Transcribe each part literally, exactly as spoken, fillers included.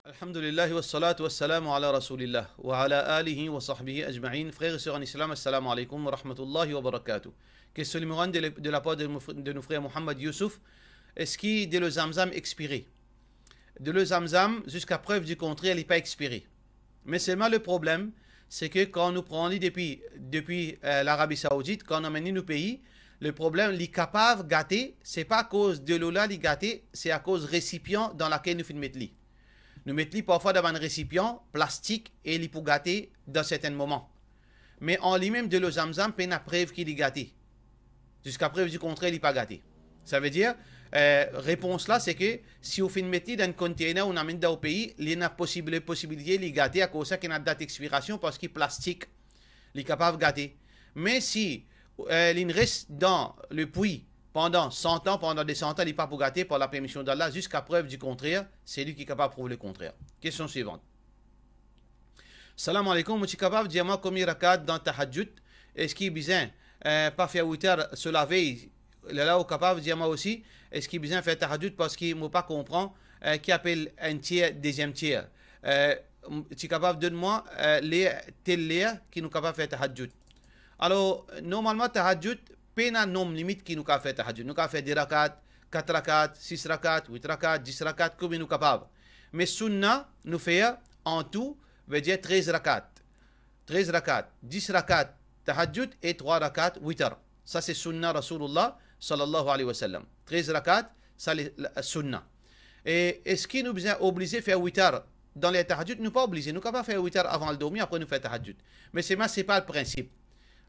Alhamdulillah, wassalatu wassalamu ala Rasoulillah, wa ala alihi wa sahbihi ajmain. Frer e ser an Islam, assalamu alaikum wa rahmatullahi wa barakatuh. Kestion nimero enn de, de lapar de nou fr-, de nou frer Mohammad Youssouf, eski delo Zamzam expire? Delo Zamzam, ziska prev di kontrer, li pa expire. Me selman le problem, se ke kan nou pran li depi, depi, eh, Larabi Saoudit, kan nou amenn li nou pei, le problem, li kapav gate, se pa akoz delo la li gate, se akoz resipian dan lakel nou finn met li. Nou met li parfwa dan bann resipian plastik e li pou gate dan sertenn moman. Me an limem, delo Zamzam pena prev ki li gate. Ziska prev di kontrer, li pa gate. Savedir, eh, repons la, se ke si ou finn met li dan enn konteyner, ou amenn dan ou pei, li ena posib-, posibilite li gate, akoz sa ki ena dat expirasion, parski plastik, li kapav gate. Me si, eh, li res dan le pwi pandan san an, pandan de san an, li pa pou gate, par la permision d'Allah, ziska prev di kontrer, se li ki kapav prouv le kontrer. Kestion swivan. Salam alaikum, ou ti kapav dir mwa konbien rakat dan tahajjud? Eski bizin, eh, pa fer witar so lavey? Lerla ou kapav dir mwa osi, eski bizin fer tahajjud, parski mo pa konpran, eh, ki apel enn tier, deziem tier. Eh, m-, ti kapav donn mwa, eh, ler, tel ler ki nou kapav fer tahajjud. Alor, normalman, tahajjud, pena nonb limit ki nou kapav fer tahajjud. Nou kapav fer de rakat, kat rakat, sis rakat, wit rakat, dis rakat, konbien nou kapav. Me sunna, nou fer an tou, vedir trez rakat. Trez rakat, dis rakat tahajjud e trwa rakat witar. Sa se sunna Rasoulillah sallallahu alayhi wa sallam. Trez rakat, sa le, la, sunna. E eski nou bizin oblize fer witar dan ler tahajjud? Nou pa oblize. Nou kapav fer witar avan al dormi, apre nou fer tahajjud. Me selman, se pa le prinsip.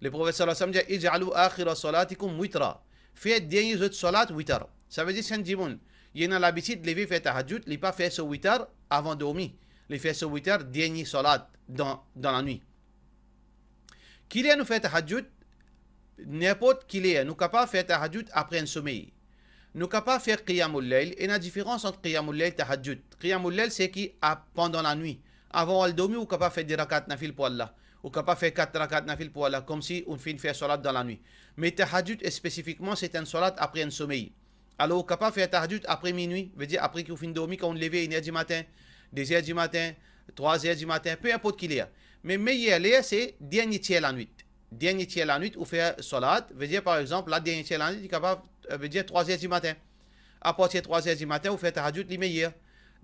Le Profet sallallahu alayhi wa sallam dir, "Ij'alu akhira salatikum witra." Fer dernie zot salat witar. Savedir, si enn dimoun, li ena labitid leve fer tahajjud, li pa fer so witar avan dormi. Li fer so witar dernie salat dan, dan lanwit. Kiler nou fer tahajjud? Ninport kiler, nou kapav fer tahajjud apre enn somey. Nou kapav fer qiyamul layl, ena diferans ant qiyamul layl, tahajjud. Qiyamul layl, se ki a, pandan lanwit. Avan ou al dormi, ou kapav fer de rakat nafil pou Allah. Ou kapav fer kat rakat nafil pou Allah, koumsi ou finn fer salat dan lanwit. Me tahajjud spesifikman, se enn salat apre enn somey. Alor, ou kapav fer tahajjud apre minwi, vedir apre ki ou finn dormi, kan ou leve, enn er dimatin, de er dimatin, trwa er dimatin, pe inport kiler. Me meyer ler, se dernie tier lanwit. Dernie tier lanwit, ou fer salat, vedir, par exanp, la, dernie tier lanwit, li kapav, eh, vedir trwa er dimatin. Apartir trwa er dimatin, ou fer tahajjud, li meyer.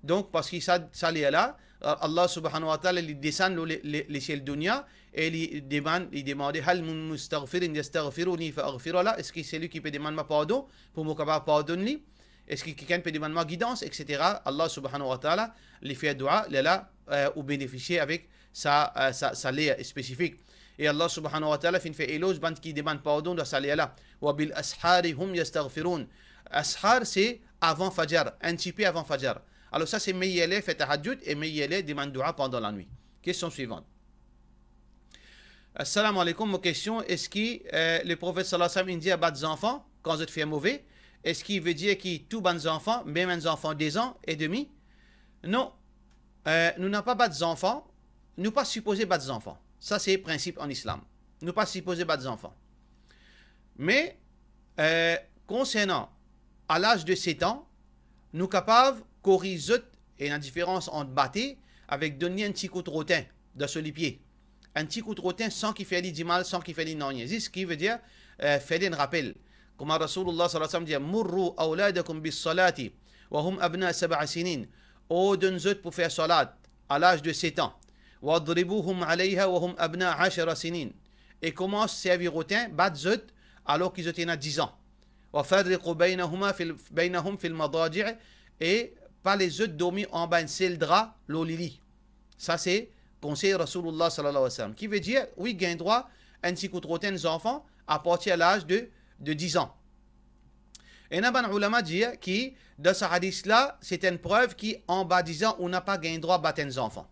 Donk, parski sa, sa ler la, eh, Allah subhanahu wa ta'ala, li desann lor le, le, lesiel dunya, e li demann, li demande, "Hal min mustaghfirin yastaghfiruni fa aghfira lah?" Eski seki pe demann mwa pardon pou mo kapav pardonn li? Eski kikenn pe demann mwa gidans, et cetera? Allah subhanahu wa ta'ala, li fer dua, lerla, eh, ou benefisie avek sa, eh, sa, sa ler spesifik. E Allah subhanahu wa ta'ala finn fer eloz bann ki demann pardon dan sa ler la. "Wa bil ashari hum yastaghfirun." Ashar, se avan fajar, enn tipe avan fajar. Alor sa, se meyer ler fer tahajjud e meyer ler demann dua pandan lanwit. Kestion swivan. Assalamu alaikum, mo kestion, eski, eh, le Profet sallallahu alayhi wa sallam inn dir bat zanfan kan zot fer move, eski vedir ki tou bann zanfan, mem enn zanfan de zan e demi? Non. Eh, nou napa bat zanfan, nou pa sipoze bat zanfan. Sa se prinsip an Islam. Nou pa sipoze bat zanfan. Me, eh, konsernan a laz de set an, nou kapav koriz zot, e ena diferans ant bate avek donn li enn ti kout rotin dan so lipie. Enn ti kout rotin san ki fer li dimal, san ki fer li nanye. Zis ki vedir, eh, fer li enn rapel. Kouma Rasoulillah sallallahu alayhi wa sallam dir, "Murru awladakum bis salati wa hum abna sab'a sinin." Ordonn zot pou fer salat a laz de set an. "Wadribuhum alayha wa hum abna ashara sinin." E koumans servi rotin, bat zot, alor ki zot ena diz an. "Wa farriqu baynahuma fil, baynahum fil madaji'." E pa les zot dormi anba enn sel dra lor lili. Sa se konsey Rasoulillah sallallahu alayhi wa sallam. Ki vedir, wi, gagn drwa enn ti kout rotin zanfan apartir laz de, de diz an. Ena bann oulama dir ki dan sa hadis la, se enn prev ki anba diz an, ou napa gagn drwa bat enn zanfan.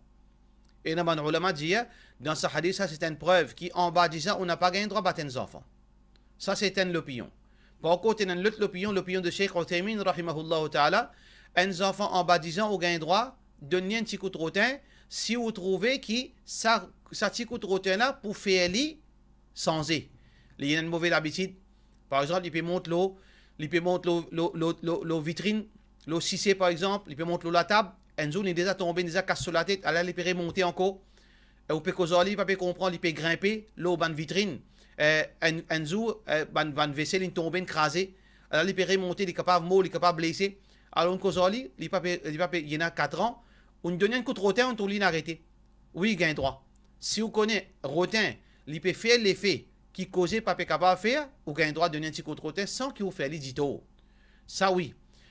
Ena bann oulama dir, dan sa hadis la, se enn prev ki anba diz an, ou napa gagn drwa bat enn zanfan. Sa se enn lopinion. Par kont, ena enn lot lopinion, lopinion de Sheikh Uthaymin, rahimahullahu ta'ala, enn zanfan anba diz an, ou gagn drwa donn li enn ti kout rotin, si ou trouve ki sa, sa ti kout rotin la pou fer li sanze. Li ena enn move labitid, par exanp, li pe mont lor, li pe mont lor, lor, lor, lor, lor vitrin, lor sise, par exanp, li pe mont lor latab, enn zour li deza tonbe, li deza kas so latet, ala li pe remonte ankor. E ou pe koz ar li, li pa pe konpran, li pe grinpe lor bann vitrin. E enn, enn zour, e, bann, bann vese li tonbe, li kraze. Ala li pe remonte, li kapav mor, li kapav blese. Alor, ou'nn koz ar li, li pa pe, li pa pe, li ena kat an, ou'nn donn li enn kout rotin, ou'nn trouv li inn arete. Wi, gagn drwa. Si ou kone rotin, li pe fer lefe ki koze pa pe kapav fer, ou gagn drwa donn li enn ti kout rotin san ki ou fer li ditor. Sa wi.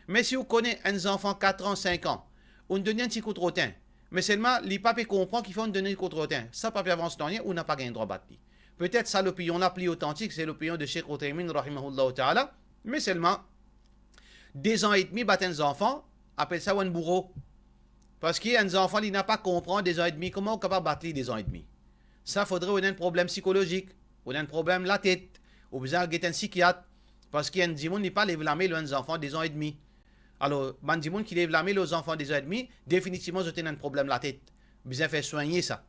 Me si ou kone enn zanfan kat an, sink an, ou'nn donn li enn ti kout rotin, me selman li pa pe konpran kifer ou'nn donn li kout rotin, sa pa pe avans nanye, ou napa gagn drwa bat li. Petet sa lopinion la pli otantik, se lopinion de Sheikh Uthaymin, rahimahullah taala, me selman, de zan edmi bat enn zanfan, apel sa ou enn bouro. Parski enn zanfan, li napa konpran de zan edmi, kouma ou kapav bat li de zan edmi? Sa fodre ou ena enn problem psikolozik, ou ena enn problem latet, ou bizin al get enn sikiat, parski enn dimoun, li pa lev lame lor enn zanfan de zan edmi. Alor, bann dimoun ki lev lame lor zanfan de zan edmi, definitivman, zot ena enn problem latet. Bizin fer swegne sa.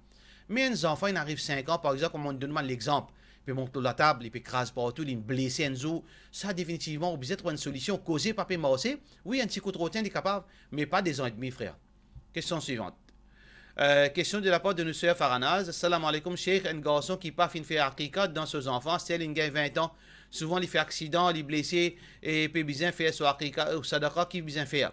Me enn zanfan, inn ariv sink an, par exanp, kouma mo donn bann lexanp, li pe mont lor latab, li pe kraz partou, li blese enn zour, sa definitivman, ou bizin trouv enn solision, koze pa pe marse, wi, enn ti kout rotin, li kapav, me pa de zan edmi, frer. Kestion swivant. Euh, kestion de lapar de nou ser Faranaz. Salam aleykoum, Sheikh, enn garson ki pa finn fer akika dan so zanfan, sel inn gagn vin an. Souvan, li fer aksidan, li blese, e pe bizin fer so akika, ou sadaka, ki bizin fer?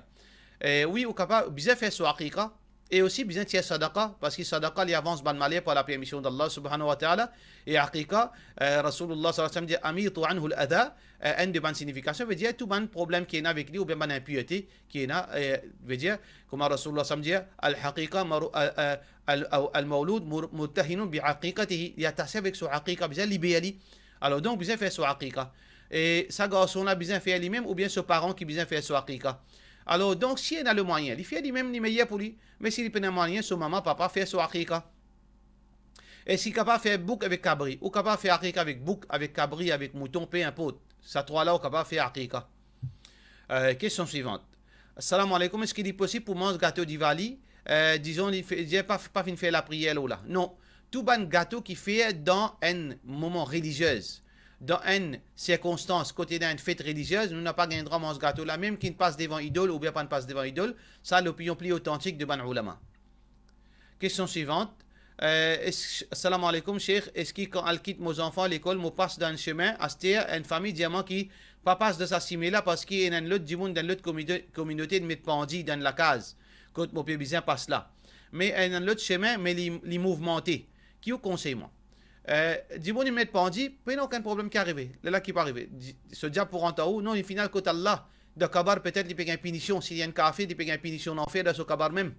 Eh, wi, ou kapav, bizin fer so akika, e osi bizin tir sadaka, parski sadaka, li avans bann maler par lapermision d'Allah subhanahu wa ta'ala. E akika, eh, Rasoulullah sallallahu alayhi wa sallam dir, "Amitu anhu al-adha", eh, enn de bann signifikasion, vedir tou bann problem ki ena avek li, oubien bann inpirte ki ena, eh, vedir, kouma Rasoulullah sallam dir, "Al-haqiqa maru-, al, al, al, al-mawlud mur-, murtahinun bi aqiqatihi", li atase avek so akika, bizin liber li. Alor, donk, bizin fer so akika. E sa garson la bizin fer limem oubien so paran ki bizin fer so akika? Alor, donk, si ena lemwayin, li fer limem, li meyer pou li. Me si li pena mwayin, so mama, papa fer so akika. E si kapav fer bouk avek kabri, ou kapav fer akika avek bouk, avek kabri, avek mouton, pe inport. Sa trwa la, ou kapav fer akika. Euh, kestion swivant. Salam aleykoum, eski li posib pou manz gato Diwali? Euh, dizon, li fe-, li pa, pa finn fer lapriyer lor la. Non. Tou bann gato ki fer dan enn moman reliziez, dan enn sirkonstans kot ena enn fet reliziez, nou napa gagn drwa manz gato la, mem ki'nn pas devan idol oubien pa'nn pas devan idol, sa lopinion pli otantik de bann oulama. Kestion swivant. Euh, es-, salam aleykoum, Sheikh. Eski kan al kit mo zanfan lekol, mo pas dan enn semin, aster enn fami dir mwa ki pa pas dan sa semin la, parski ena enn lot dimoun dan lot komino-, kominote inn met pandi dan enn lakaz kot mo pe bizin pas la. Me ena enn lot semin, me li, li mouvmante. Ki ou konsey mwa? Eh, dimoun inn met pandi, pena okenn problem ki arive. Lerla ki pou arive? Di-, so diab pou rant ar ou? Non, li finn al kot Allah. Dan kabar, petet li pe gagn pinision. Si li enn kafir, li pe gagn pinision lanfer dan so kabar mem.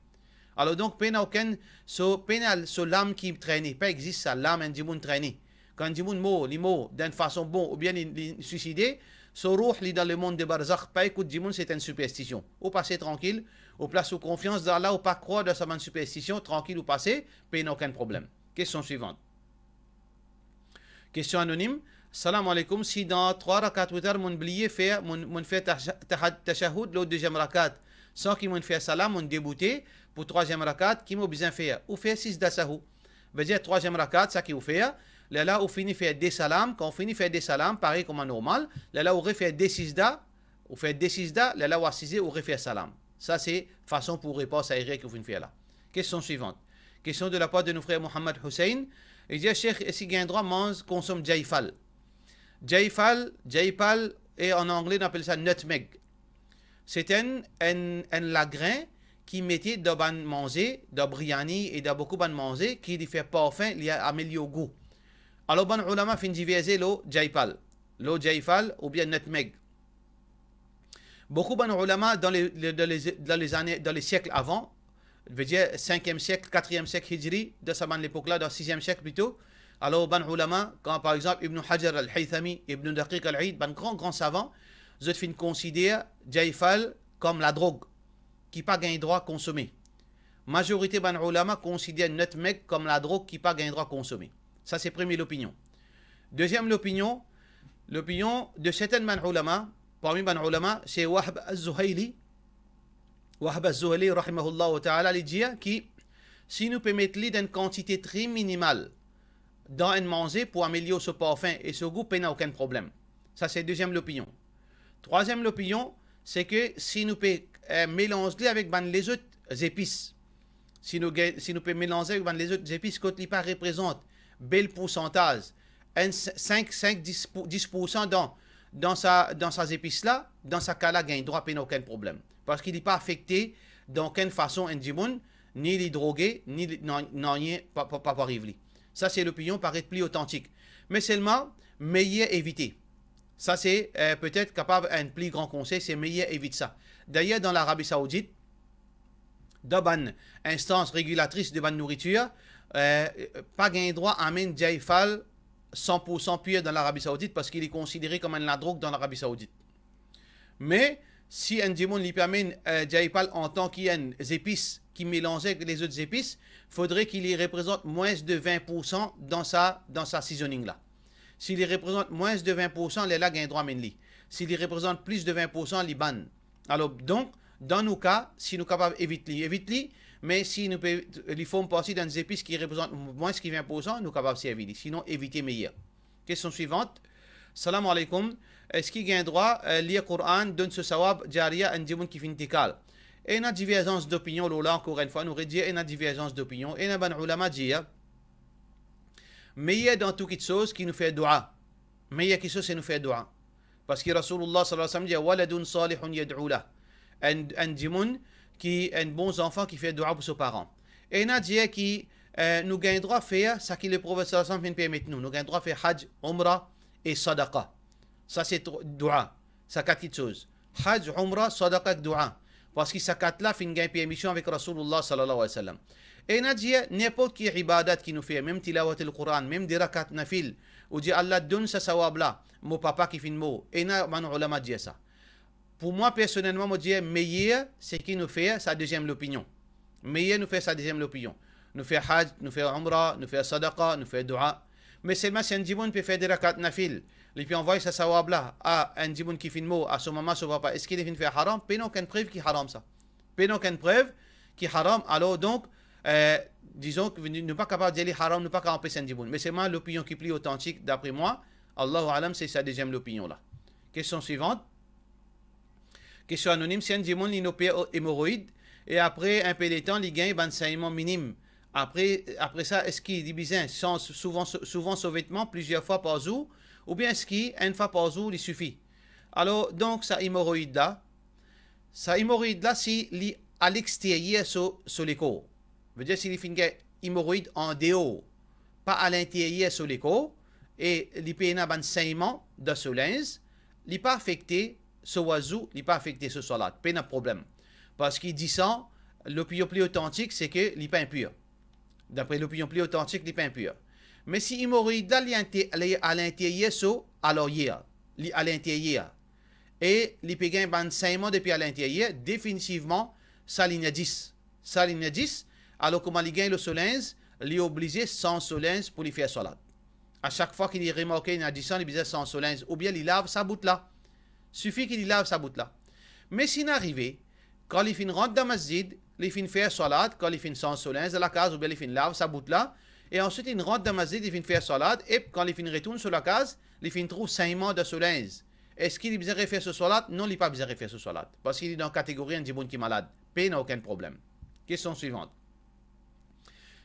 Alor donk, pena okenn, so, pena so lam ki trene. Pa exis sa lam enn dimoun trene. Kan enn dimoun mor, li mor dan enn fason bon, oubien li, li swiside, so rouh li dan lemond de barzakh, pa ekout dimoun, se enn siperstision. Ou pase trankil, ou plas ou konfians dan Allah, ou pa krwar dan sa bann siperstision, trankil ou pase, pena okenn problem. Kestion swivant. Kestion anonim. Salam aleykoum, si dan trwa rakat witar mo'nn bliye fer, mo'nn, mo'nn fer tasha-, taha-, tashahoud lor deziem rakat, san ki mo'nn fer salam, mo'nn deboute pou trwaziem rakat, ki mo bizin fer? Ou fer sizda sahou. Vedir trwaziem rakat, sa ki ou fer, lerla ou fini fer de salam, kan ou fini fer de salam, parey kouma normal, lerla ou refer de sizda, ou fer de sizda, lerla ou asize, ou refer salam. Sa se fason pou repar sa erer ki ou finn fer la. Kestion swivant. Kestion de lapar de nou frer Mohammad Hussein. Li dir, Sheikh, eski gagn drwa manz, konsom jayfal? Jayfal, jayfal, e an angle nou apel sa nutmeg. Se enn, enn, enn lagrin ki mete dan bann manze, dan briani e dan boukou bann manze, ki li fer parfin, li amelior gou. Alor, bann oulama finn diverze lor jayfal, lor jayfal oubien nutmeg. Boukou bann oulama dan le, le, dan le, dan lezane, dan lesiek avan, vedir sinkiem siek, katriem siek Hijri, dan sa bann lepok la, dan siziem siek plito. Alor, bann oulama, kan par exanp Ibn Hajar al-Haythami, Ibn Daqiq al-Eid, bann gran, gran savan, zot finn konsider jayfal kom ladrog, ki pa gagn drwa konsome. Mazorite bann oulama konsider nutmeg kom ladrog ki pa gagn drwa konsome. Sa se premie lopinion. Deziem lopinion, lopinion de sertin bann oulama, parmi bann oulama, se Wahb az-Zuhayli. Wahb az-Zuhayli, rahimahullahu ta'ala, li dir ki si nou pe met li dan enn kantite tre minimal dan enn manze pou amelior so parfin e so gou, pena okenn problem. Sa se deziem lopinion. Trwaziem lopinion, se ke si nou pe, eh, melanz li avek bann lezot zepis, si nou gagn, si nou pe melanze avek bann lezot zepis kot li pa reprezant bel poursantaz, enn sink, sink, dis pou, dis poursan dan, dan sa, dan sa zepis la, dan sa ka la gagn drwa, pena okenn problem. Parski li pa afekte dan okenn fason enn dimoun, ni li droge, ni li, nan, nanye pa, pa, pa, pa ariv li. Sa se lopinion paret pli otantik. Me selman, meyer evite. Sa se, eh, petet kapav enn pli gran konsey, se meyer evit sa. Dayer, dan Larabi Saoudit, dan bann instans regilatris de bann nouritir, eh, pa gagn drwa amenn diayfal san poursan pir dan Larabi Saoudit, parski li konsidere kom enn ladrog dan Larabi Saoudit. Me si enn dimoun li pe amenn, eh, diayfal antan ki enn zepis ki melanze avek lezot zepis, fodre ki li reprezant mwins de vin poursan dan sa, dan sa seasoning la. Si li reprezant mwins de vin poursan, lerla gagn drwa amenn li. Si li reprezant plis de vin poursan, li bann. Alor, donk, dan nou ka, si nou kapav evit li, evit li, me si nou pe, li form parti dan zepis ki reprezant mwins ki vin poursan, nou kapav servi li. Sinon, evite meyer. Kestion swivant. Salam aleykoum. Eski gagn drwa, eh, lir Koran, donn so sawab jariya enn dimoun ki finn intikal? Ena diverzans dopinion lor la, ankor enn fwa, nou redir, ena diverzans dopinion. Ena bann oulama dir, meyer dan tou kitsoz ki nou fer dua. Meyer kitsoz se nou fer dua. Parski Rasoulillah sallallahu alayhi wa sallam dir, "Waladun salihun yad'u lah." Enn, enn dimoun ki, enn bon zanfan ki fer dua pou so paran. Ena dir ki, eh, nou gagn drwa fer sa ki Leprofet sallallahu alayhi wa sallam finn permet nou. Nou gagn drwa fer haj, umra e sadaqa. Sa se tro-, dua. Sa kat kitsoz. Haj, umra, sadaqa ek dua. Parski sa kat la finn gagn permision avek Rasoulillah sallallahu alayhi wa sallam. Ena dir, ninport ki ibadat ki nou fer, mem tilawatil Koran, mem de rakat nafil, ou dir, "Allah, donn sa sawab la mo papa ki finn mor." Ena bann oulama dir sa. Pou mwa, personelman, mo dir, meyer, seki nou fer sa deziem lopinion. Meyer nou fer sa deziem lopinion. Nou fer haj, nou fer umra, nou fer sadaqa, nou fer dua. Me selman si enn dimoun pe fer de rakat nafil, li pe anvway sa sawab la a enn dimoun ki finn mor, a so mama, so papa, eski li finn fer haram? Pena okenn prev ki haram sa. Pena okenn prev ki haram. Alor donk, eh, dizon ki nou, nou pa kapav dir li haram, nou pa kapav anpes enn dimoun. Me selman lopinion ki pli otantik, dapre mwa, Allahu alam, se sa deziem lopinion la. Kestion swivant. Kestion anonim, si enn dimoun li inn oper emoroid, e apre enpe letan, li gagn bann segnman minim. Apre, apre sa, eski li bizin sanz souvan, souvan so vetman, plizier fwa par zour, oubien eski enn fwa par zour, li sifi? Alor, donk, sa emoroid la, sa emoroid la, si li alexteryer so, so lekor, vedir si li finn gagn emoroid andeor, pa alinteryer so lekor, e li pena bann segnman dan so linz, li pa afekte so wazou, li pa afekte so swalat, pena problem. Parski disan, lopinion pli otantik, se ke li pa inpir. Dapre lopinion pli otantik, li pa inpir. Me si emoroid la, li inte-, li alinteryer so, alaryer, li alinteryer, e li pe gagn bann segnman depi alinteryer, definitivman, sa li najis. Sa li najis, alor kouma li gagn lor so linz, li oblize sanz so linz pou li fer swalat. A sak fwa ki li remarke ena disan, li bizin sanz so linz, oubien li lav sa bout la. Sifi ki li lav sa bout la. Me si inn arive, kan li finn rant dan masjid, li finn fer swalat, kan li finn sanz so linz dan lakaz, oubien li finn lav sa bout la, e answit li rant dan masjid, li finn fer swalat, e kan li finn retourn so lakaz, li finn trouv segnman dan so linz. Eski li bizin refer so swalat? Non, li pa bizin refer so swalat, parski li dan kategori enn dimoun ki malad. Pena okenn problem. Kestion swivant.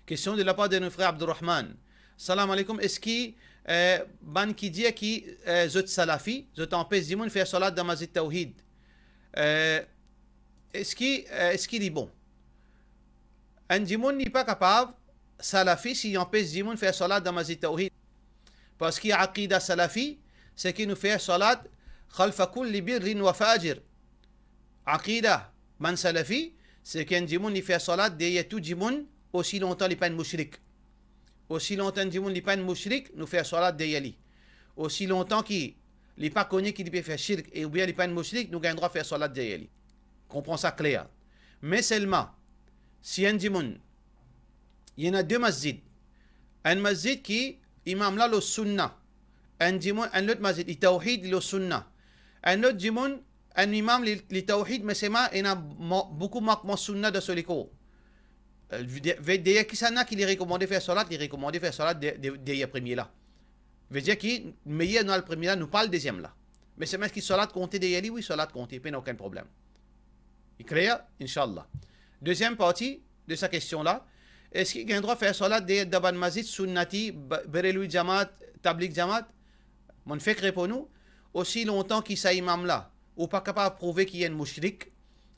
Kestion de lapar de nou frer Abdurrahman. Salam aleykoum. Eski, eh, bann ki dir ki, eh, zot salafi, zot anpes dimoun fer swalat dan Masjid Tawhid, eh, eski, eh, eski li bon? Enn dimoun li pa kapav salafi si li anpes dimoun fer swalat dan Masjid Tawhid. Parski aqida salafi, seki nou fer swalat khalfa kulli birrin wa fajir. Aqida bann salafi, seki enn dimoun li fer swalat deryer tou dimoun, osi lontan li pa enn moushrik. Osi lontan enn dimoun li pa enn moushrik, nou fer swalat deryer li. Osi lontan ki li pa kone ki li pe fer shirk, e oubien li pa enn moushrik, nou gagn drwa fer swalat deryer li. Konpran sa kler. Me selman, si enn dimoun, ena de masjid. Enn masjid ki imam la lor sunna. Enn dimoun, enn lot masjid, li tawhid, li lor sunna. Enn lot dimoun, enn imam, li, li tawhid, me selman ena ma-, boukou mankman sunna dan so lekor. Eh, de-, de-, deryer kisannla ki li rekomande fer swalat? Li rekomande fer swalat de-, de-, deryer premie la. Vedir ki meyer nou al premie la, nou pa al deziem la. Me selman eski swalat konte deryer li? Wi, swalat konte, pena okenn problem. Li kler? Inshallah. Deziem parti de sa kestion la, eski gagn drwa fer salat deryer dan bann masjid sunnati, ba-, Bereloui Jamaat, Tablig Jamaat? Mo'nn fek reponn ou, osi lontan ki sa imam la, ou pa kapav prouve ki enn moushrik,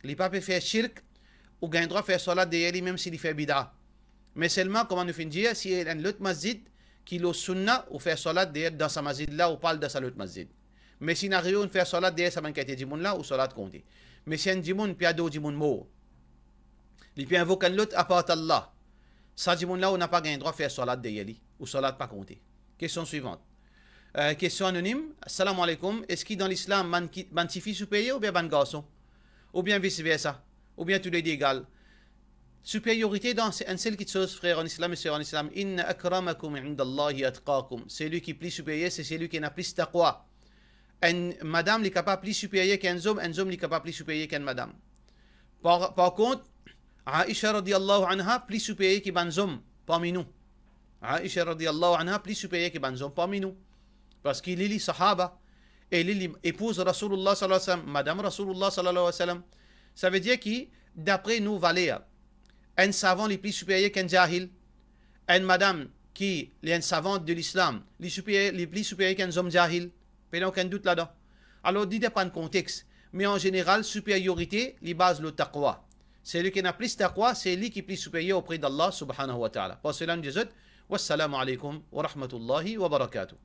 li pa pe fer shirk, ou gagn drwa fer salat deryer li mem si li fer bida. Me selman, kouma nou finn dir, si enn lot masjid ki lor sunna, ou fer salat deryer dan sa masjid la, ou pa al dan sa lot masjid. Me si inn arive ou'nn fer salat deryer sa bann kalite dimoun la, ou salat konte. Me si enn dimoun pe ador dimoun mor, li pe invok enn lot apar Allah, sa dimoun la, ou napa gagn drwa fer salat deryer li, ou salat pa konte. Kestion swivant. Euh, kestion anonim. Assalamu alaikum. Eski dan lislam, bann ki, bann tifi siperyer oubien bann garson? Oubien vis versa? Oubien toulede egal? Superiorite dan se-, enn sel kitsoz, frer an islam e ser an islam, inna akramakum indallahi atqakum. Seli ki pli siperyer, se seli ki ena plis taqwa. Enn madam, li kapav pli siperyer ki enn zom, enn zom, li kapav pli siperyer ki enn madam. Par, par kont, Aisha radiyallahu anha pli siperyer ki bann zom parmi nou. Aisha radiyallahu anha pli siperyer ki bann zom parmi nou. Parski li, li sahaba, e li, li epouz Rasoulullah sallallahu alayhi wa sallam, madam Rasoulullah sallallahu alayhi wa sallam. Savedir ki, dapre nou valer, enn savan li pli siperyer ki enn jahil, enn madam ki li enn savant de lislam, li siperyer, li pli siperyer ki enn zom jahil. Pena okenn dout ladan. Alor, li depann kontex, me an zeneral, superiorite, li baz lor taqwa. Seli ki ena plis taqwa, se li ki pli siperyer opre d'Allah subhanahu wa ta'ala. Par sela, nou dir zot, wassalamu alaikum wa rahmatullahi wa barakatuh.